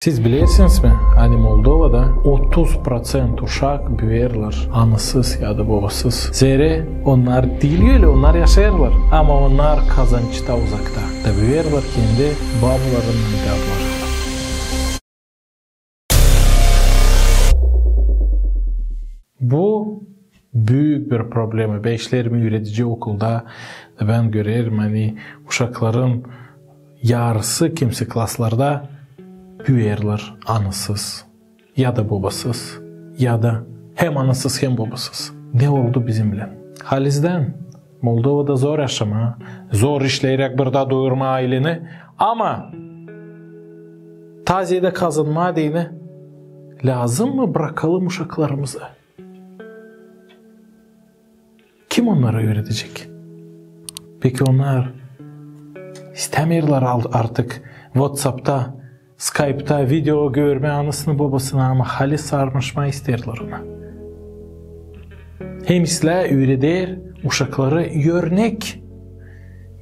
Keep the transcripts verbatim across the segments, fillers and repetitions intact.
Siz bilersiniz mi, ani Moldovada otuz proţent uşak büüyerlär anasız ya da bobasız? Zerä onnar diil ölä, onnar yaşêêrlar, ama onnar kazançta uzakta da büüyerlär kendi babalarınnan, dädlarınnan. Bu büük bir problema. Bän işleerim üüredici okulda, da bän görerim, ani uşakların yarısı kimsi klaslarda büüyerlär anasız ya da bobasız, ya da hem anasız, hem bobasız. Ne oldu bizimnän? Halizdän, Moldovada zor yaşamaa, zor işleyeräk burada doyurmaa ayleni, ama taa zeedä kazanmaa deyni lääzım mı brakalım uşaklarımızı? Kim onnarı üüredecek? Peki onnar istämeerlär al-, artık WhatsAppta, Skype'ta video görmää anasını, bobasını, ama halis sarmaşmaa isteerlär ona. Hem islää üüreder uşakları örnek.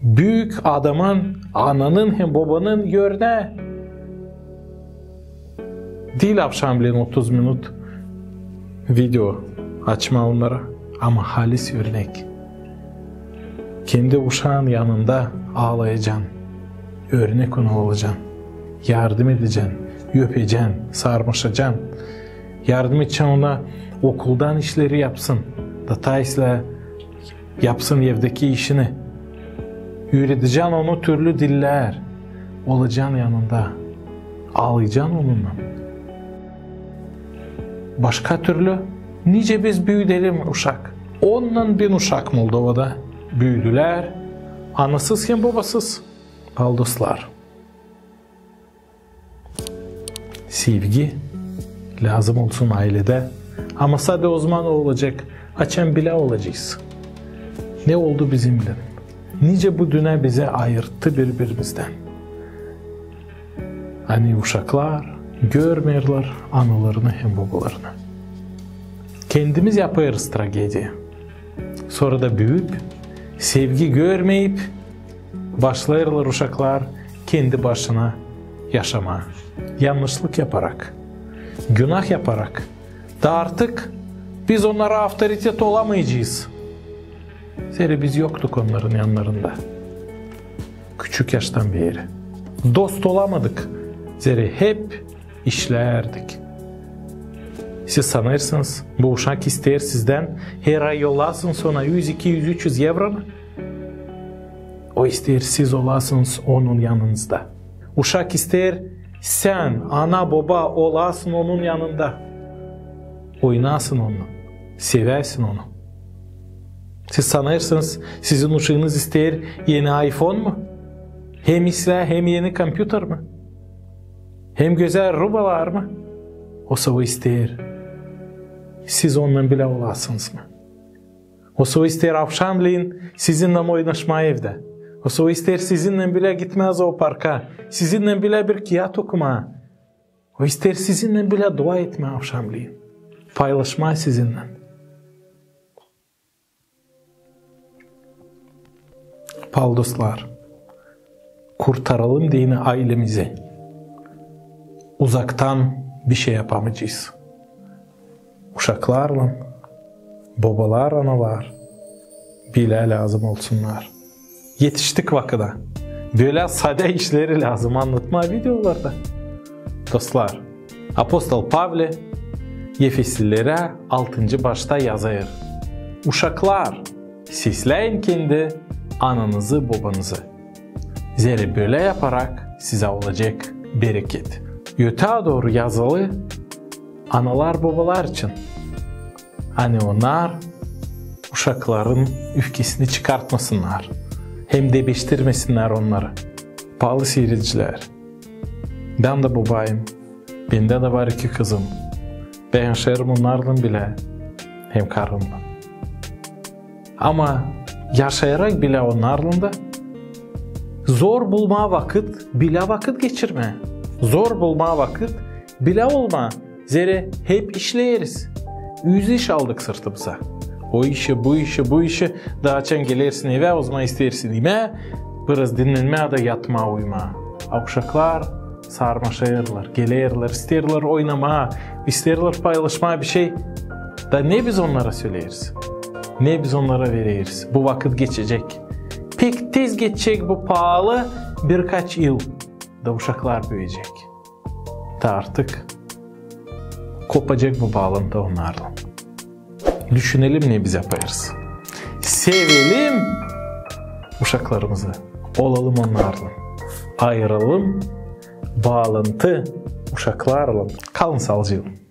Büük adamın, ananın hem bobanın örnää. Diil avşamleyin otuz minut video açmaa onnara, ama halis örnek. Kendi uşaan yanında aalayacan, örnek onu olacan, yardım edecän, öpecän, sarmaşacan, yardım edecän ona okuldan işleri yapsın, da taa islää yapsın evdeki işini. Üüredecän onu türlü dillär, olacan yanında, aalayacan onunnan. Başka türlü nicä biz büüdelim uşak? Onnan bin uşak Moldovada büüdülär anasız hem bobasız. Paalı dostlar, sevgi lääzım olsun ayledä, ama sade ozaman olacek, açan bilä olacez, ne oldu bizimnän. Nicä bu dünnä bizi ayırttı biri-birimizdän. Ani uşaklar görmeerlär analarını hem bobalarını. Kendimiz yapêrız tragediya. Sora da büüyüp, sevgi görmeyip, başlêêrlar uşaklar kendi başına yaşamaa. Yannışlık yaparak, günah yaparak. Da artık biz onnara avtoritet olamayacez. Zerä biz yoktuk onnarın yannarında küçük yaştan beeri. Dost olamadık, zerä hep işlärdik. Siz sanêrsınız, bu uşak isteer sizdän her ay yollasınız ona üz, iki üz, üç üz evronı? O isteer, siz olasınız onun yanınızda. Uşak isteer, sän, ana, boba, olasın onun yanında. Oynasın onunnan, seväsin onu. Siz sanêrsınız, sizin uşaanız isteer eni iPhone mu? Hem islää, hem eni kompyuter mi? Hem gözäl rubalar mı? Osa o isteer, siz onunnan bilä olasınız mı? Osa o isteer avşamleyin sizinnän oynaşmaa evdä. Osa o isteer sizinnän bilä gitmää zooparka, sizinnän bilä bir kiyat okumaa. O isteer sizinnän bilä dua etmää avşamleyin, paylaşmaa sizinnän. Paalı dostlar, kurtaralım deyni aylemizi. Uzaktan bişey yapamayacez. Uşaklarlan bobalar, analar bilä lääzım olsunnar. Etiştik vakıda. Bölä sade işleri lääzım annatmaa videolarda. Dostlar, apostol Pavle Efeslilerä altıncı başta yazêr: Uşaklar, sesläyin kendi ananızı, bobanızı. Zerä bölä yaparak sizä olacek bereket. Ötää dooru yazılı analar, bobalar için, ani onnar uşakların üfkesini çıkartmasınnar hem dä beştirmesinnär onnarı. Paalı siiredicilär, bän dä bobayım, bendä dä var iki kızım. Bän yaşêêrım onnarlan bilä hem karımnan. Ama yaşayarak bilä onnarlan da zor bulmaa vakıt bilä vakıt geçirmää. Zor bulmaa vakıt bilä olmaa. Zerä hep işleeriz. Üz iş aldık sırtımıza. O işi, bu işi, bu işi. Da açan gelersin evä, ozaman isteersin imää, biraz dinnenmää da yatmaa, uyumaa. A uşaklar sarmaşêrlar, gelerlär, isteerlär oynamaa, isteerlär paylaşmaa bir şey. Da ne biz onnara söleeriz? Ne biz onnara vereriz? Bu vakıt geçecek. Pek tez geçecek bu paalı birkaç yıl. Da uşaklar büüyecek. Da artık kopacek bu baalantı onnarlan. Düşünelim, ne biz yapêrız. Sevelim uşaklarımızı. Olalım onnarlan. Ayıralım baalantı uşaklarlan. Kalın saalıcaklan.